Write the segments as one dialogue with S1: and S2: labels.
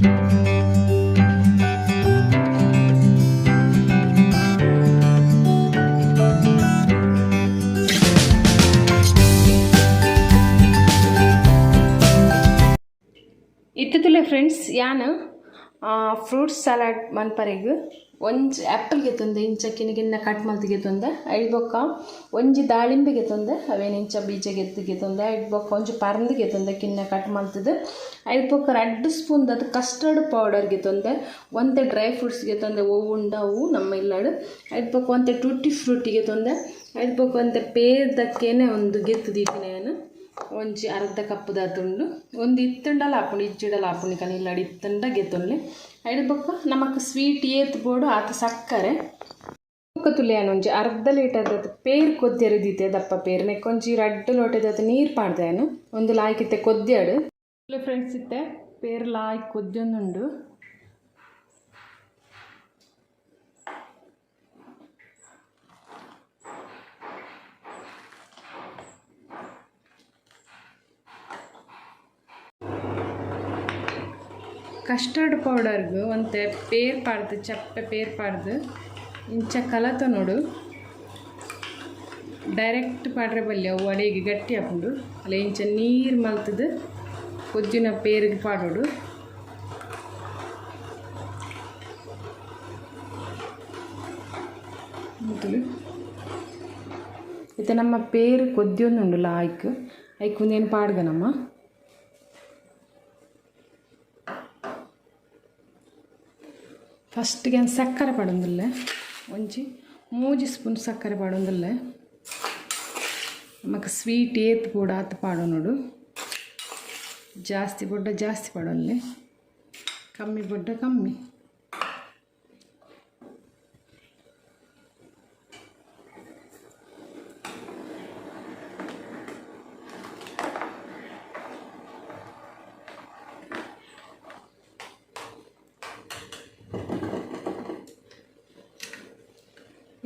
S1: ಇತ್ತುಲೆ friends, ಯಾನ್ fruits salad ಮನ್ಪರೆಗ್ ಒಂಜಿ apple ಗೆತೊಂದೆ, ಇಂಚ ಕಿನ್ನ ಕಿನ್ನ ಕಟ್ ಮಲ್ತ್ ಗೆತೊಂದೆ. ಐಡ್ ಬೊಕ್ಕ ಒಂಜಿ ದಾಳಿಂಬೆ ಗೆತೊಂದೆ, ಅವೇನು ಇಂಚ ಬೀಜ ಗೆತ್ತು ಗೆತೊಂದೆ. ಐಡ್ ಬೊಕ್ಕ ಒಂಜಿ ಪರಂದು ಗೆತೊಂದೆ ಕಿನ್ನ ಕಟ್ ಮಲ್ತದು. ಐಡ್ ಬೊಕ್ಕ ರಡ್ಡ್ ಸ್ಪೂನ್ ದಾತ್ ಕಸ್ಟರ್ಡ್ ಪೌಡರ್ ಗೆತೊಂದೆ. ಒಂತೆ ಡ್ರೈ ಫ್ರೂಟ್ಸ್ ಗೆತೊಂದೆ, ಒವು ಉಂಡ ಅವು ನಮ್ಮ ಇಲ್ಲಡ್. ಐಡ್ ಬೊಕ್ಕ ಒಂತೆ ಟೂಟಿ ಫ್ರೂಟಿ ಗೆತೊಂದೆ. ಐಡ್ ಬೊಕ್ಕ ಒಂತೆ ಪೇರ್ದ ಕೆನೆ ಒಂದು ಗೆತ್ತು ದೀತಿನ, ಒಂಜಿ ಅರ್ಧ ಕಪ್ ದಾತುಂಡು. ಒಂದು ಇತ್ತುಂಡಲ ಆಪುಂಡು, ಇಜ್ಜಿಡಲ ಆಪುಂಡು. ಕನಿ ಇಲ್ಲಡ್ ಇತ್ತುಂಡ ಗೆತೊನ್ಲೆ. ಐಡ್ ಬೊಕ್ಕ ನಮಕ್ ಸ್ವೀಟ್ ಏತ್ ಬೋಡು ಆತ್ ಸಕ್ಕರೆ. ಬೊಕ್ಕ ತುಲಿಯಾನ ಒಂಜಿ ಅರ್ಧ ಲೀಟರ್ ದಾತ್ ಪೇರ್ ಕೊದ್ಯರೆ ದೀತೆ, ದಪ್ಪ ಪೇರ್. ನೆಕ್ ಒಂಜಿ ರಡ್ಡ್ ಲೋಟೆದಾತ್ ನೀರು ಪಾಡ್ದೆ ಯಾನ್. ಒಂದು ಲಾಯ್ಕಿತ್ತೆ ಕೊದ್ಯಾಡು ಫ್ರೆಂಡ್ಸ್. ಇತ್ತೆ ಪೇರ್ ಲಾಯ್ಕ್ ಕೊದ್ಯೊಂದುಂಡು. ಕಸ್ಟರ್ಡ್ ಪೌಡರ್ಗ್ ಒಂತೆ ಪೇರ್ ಪಾಡ್ದು, ಚಪ್ಪೆ ಪೇರ್ ಪಾಡ್ದು ಇಂಚ ಕಲತ ನೋಡು. ಡೈರೆಕ್ಟ್ ಪಾಡ್ರೆ ಬಲ್ಲಿ, ಅವು ಅಡೆಗೆ ಗಟ್ಟಿ ಆಪುಂಡು. ಅಲ್ಲ, ಇಂಚ ನೀರು ಮಲ್ತದು ಕೊಜ್ಜಿನ ಪೇರಿಗೆ ಪಾಡೋಡು. ಇತ್ತೆ ನಮ್ಮ ಪೇರು ಕೊದ್ಯೊಂದುಂಡು ಲಾಯ್ಕ್. ಐಕ್ ಒಂದೇನು ಪಾಡ್ಗ ನಮ್ಮ ಫಸ್ಟ್ಗೆ ಸಕ್ಕರೆ ಪಾಡೊಂದುಲ್ಲೆ. ಒಂಜಿ ಮೂಜಿ ಸ್ಪೂನ್ ಸಕ್ಕರೆ ಪಾಡೊಂದುಲ್ಲೆ. ನಮಕ್ ಸ್ವೀಟ್ ಏತ್ ಬೋಡು ಆತ್ ಪಾಡೊನೊಡು. ಜಾಸ್ತಿ ಬೊಡ್ಡ ಜಾಸ್ತಿ ಪಾಡೊನ್ಲೆ, ಕಮ್ಮಿ ಬೊಡ್ಡ ಕಮ್ಮಿ.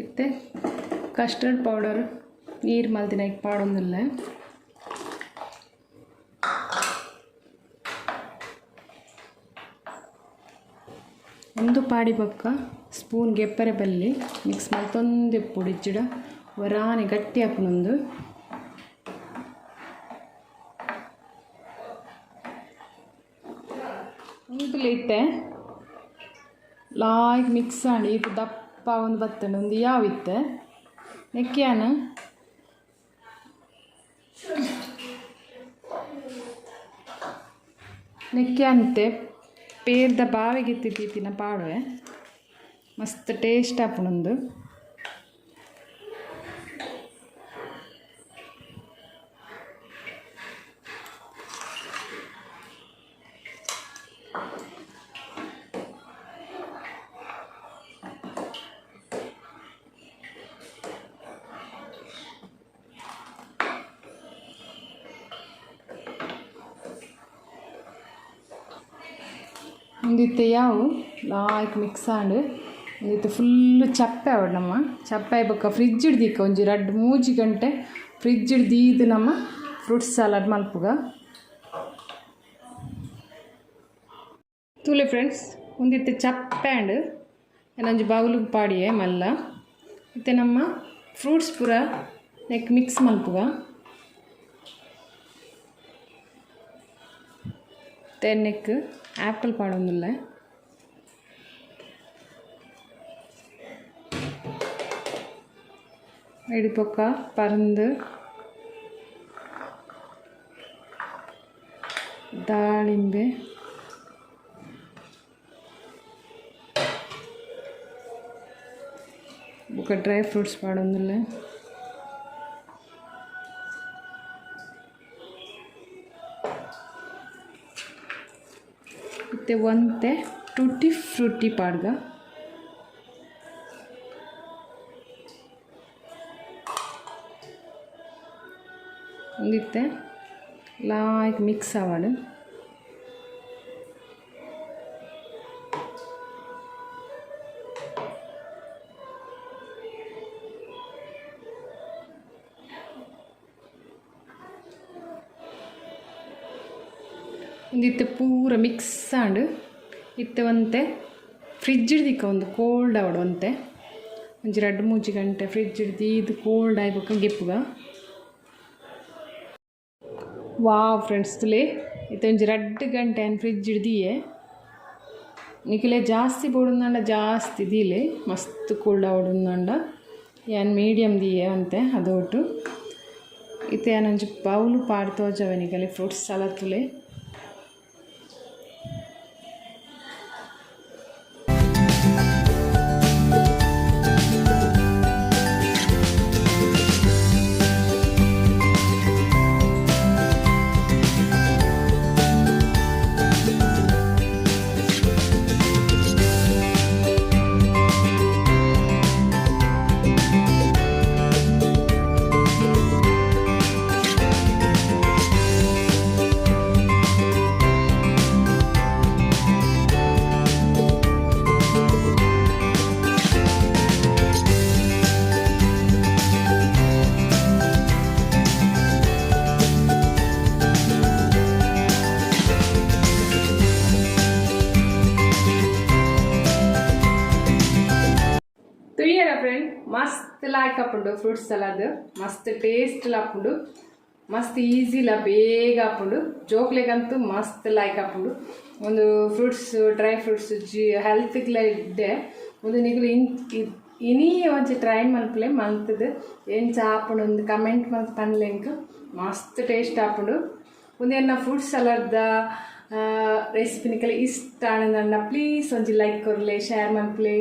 S1: ಇತ್ತೆ ಕಸ್ಟರ್ಡ್ ಪೌಡರ್ ನೀರು ಮಲ್ದಿನ ಐಕ್ ಪಾಡೊಂದುಲ್ಲೆ. ಉಂದು ಪಾಡಿ ಬೊಕ್ಕ ಸ್ಪೂನ್ ಗೆಪ್ಪರೆ ಬಲ್ಲಿ, ಮಿಕ್ಸ್ ಮಲ್ತೊಂದಿಪ್ಪೊಡು, ಇಜ್ಜಿಡ ಒರಾನೆ ಗಟ್ಟಿ ಆಪುನೊಂದು. ಉಂದುಲ ಇತ್ತೆ ಲಾಯ್ಕ್ ಮಿಕ್ಸ್ ಆಂಡ್. ಈತ್ ದಪ್ಪ ಒಂದು ಬತ್ತುಂಡು. ಒಂದು ಯಾವ ಇತ್ತೆ ನೆಕ್ಯಾನ ನೆಕ್ಯಾನ್ತೆ ಪೇರ್ದ ಬಾವಿಗೆ ದೀತಿನ ಪಾಡುವೆ. ಮಸ್ತ್ ಟೇಸ್ಟ್ ಆಪುಂಡು. ಉಂದಿತ್ತೆ ಯಾವು ಲಾಯ್ಕ್ ಮಿಕ್ಸ್ ಆಂಡ್. ಉಂದಿತ್ತೆ ಫುಲ್ಲು ಚಪ್ಪೆ ಆವಡ್ ನಮ್ಮ. ಚಪ್ಪೆ ಆಯಿ ಬೊಕ್ಕ ಫ್ರಿಜ್ ದೀಕ ಒಂಜಿ 2-3 ಗಂಟೆ ಫ್ರಿಜ್ ದೀದ್ ನಮ್ಮ ಫ್ರೂಟ್ಸ್ ಸಲಾಡ್ ಮಲ್ಪುಗ. ತೂಲೆ ಫ್ರೆಂಡ್ಸ್, ಉಂದಿತ್ತೆ ಚಪ್ಪೆ ಆಂಡ್. ಒಂಜಿ ಬೌಲುಗ್ ಪಾಡಿಯೆ ಮಲ್ಲ. ಇತ್ತೆ ನಮ್ಮ ಫ್ರೂಟ್ಸ್ ಪೂರ ನೆಕ್ ಮಿಕ್ಸ್ ಮಲ್ಪುಗ. ನೆಕ್ ಆ್ಯಪಲ್ ಪಾಡೊಂದುಲ್ಲೆ. ಐಡ್ ಬೊಕ್ಕ ಪರಂದು, ದಾಳಿಂಬೆ, ಬೊಕ್ಕ ಡ್ರೈ ಫ್ರೂಟ್ಸ್ ಪಾಡೊಂದುಲ್ಲೆ. ಇತ್ತೆ ಒಂತೆ ಟೂಟಿ ಫ್ರೂಟಿ ಪಾಡ್ಗ. ಉಂದಿತ್ತೆ ಲಾಯ್ಕ್ ಮಿಕ್ಸ್ ಆವಡ್. ಉಂದಿತ್ತೆ ಪೂರ ಮಿಕ್ಸ್ ಆಂಡ್. ಇತ್ತೆ ಒಂತೆ ಫ್ರಿಜ್ ದಿಕ್ಕ ಒಂದು ಕೋಲ್ಡ್ ಆವಡ್ ಒಂತೆ ಒಂಜಿ ರಡ್ಡ್ ಮೂಜಿ ಗಂಟೆ ಫ್ರಿಜ್ ದೀದ್ ಕೋಲ್ಡ್ ಆಯಿ ಬೊಕ್ಕ ಗೆಪ್ಪುಗ. ವಾವ್ ಫ್ರೆಂಡ್ಸ್, ತುಲೆ ಇತ್ತೆ ಒಂಜಿ ರಡ್ಡ್ ಗಂಟೆ ಆನ್ ಫ್ರಿಜ್ ದೀಯೆ. ನಿಕಲೆ ಜಾಸ್ತಿ ಬೋಡುಂದಾಂಡ ಜಾಸ್ತಿ ದೀಲೆ, ಮಸ್ತ್ ಕೋಲ್ಡ್ ಆವೊಡುಂದಾಂಡ. ಯಾನ್ ಮೀಡಿಯಮ್ ದೀಯೆ ಒಂತೆ ಅದೊಟ್ಟು. ಇತ್ತೆ ಯಾನ್ ಒಂಜಿ ಬೌಲ್ ಪಾಡ್ ತೋಜಾವೆ ನಿಕಲೆ ಫ್ರೂಟ್ಸ್ ಸಲಾದ್ ತೂಲೆ. ತೂಯರ ಫ್ರೆಂಡ್, ಮಸ್ತ್ ಲಾಯ್ಕ್ ಆಪುಂಡು ಫ್ರೂಟ್ಸ್ ಸಲಾದ್, ಮಸ್ತ್ ಟೇಸ್ಟ್ ಆಪುಂಡು, ಮಸ್ತ್ ಈಸಿಲ ಬೇಗ ಆಪುಂಡು. ಜೋಕ್ಲೆಗಂತೂ ಮಸ್ತ್ ಲಾಯ್ಕ್ ಆಪುಂಡು. ಒಂದು ಫ್ರೂಟ್ಸ್, ಡ್ರೈ ಫ್ರೂಟ್ಸ್ ಜಿ ಹೆಲ್ತ್ಗ್ಲ ಎಡ್ಡೆ. ಒಂದು ನಿಕುಲು ಇನಿ ಒಂಜಿ ಟ್ರೈ ಮಲ್ಪುಲೆ. ಮಲ್ತುದು ಎಂಚ ಆಪುಂಡು ಒಂದು ಕಮೆಂಟ್ ಮಲ್ತ್ ಪನ್ಲೆ ಎಂಕ್. ಮಸ್ತ್ ಟೇಸ್ಟ್ ಆಪುಂಡು. ಉಂದು ಎನ್ನ ಫ್ರೂಟ್ ಸಲಾಡ್ದ ರೆಸಿಪಿ ನಿಕಲೆ ಇಷ್ಟ ಆಂಡ ಪ್ಲೀಸ್ ಒಂಜಿ ಲೈಕ್ ಕೊರ್ಲೆ, ಶೇರ್ ಮಲ್ಪುಲೆ,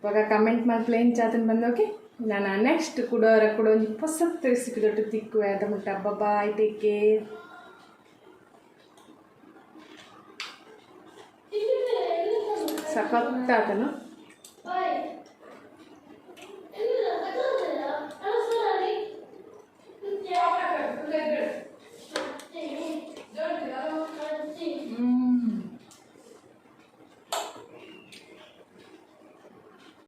S1: ಬೊಕ ಕಮೆಂಟ್ ಮಲ್ಪುಲೆ ಎಂಚ ಆತುಂಡು ಪಂದ್. ಓಕೆ, ನನ ನೆಕ್ಸ್ಟ್ ಕುಡೋರ ಕುಡ ಒಂಜಿ ಪೊಸತ್ ರೆಸಿಪಿ ದೊಟ್ಟು ತಿಕ್ಕುವೆ. ಅದ ಮುಟ್ಟ ಬಾಯ್, ಟೇಕ್ ಕೇರ್. ಸಖತ್ತಾತನು.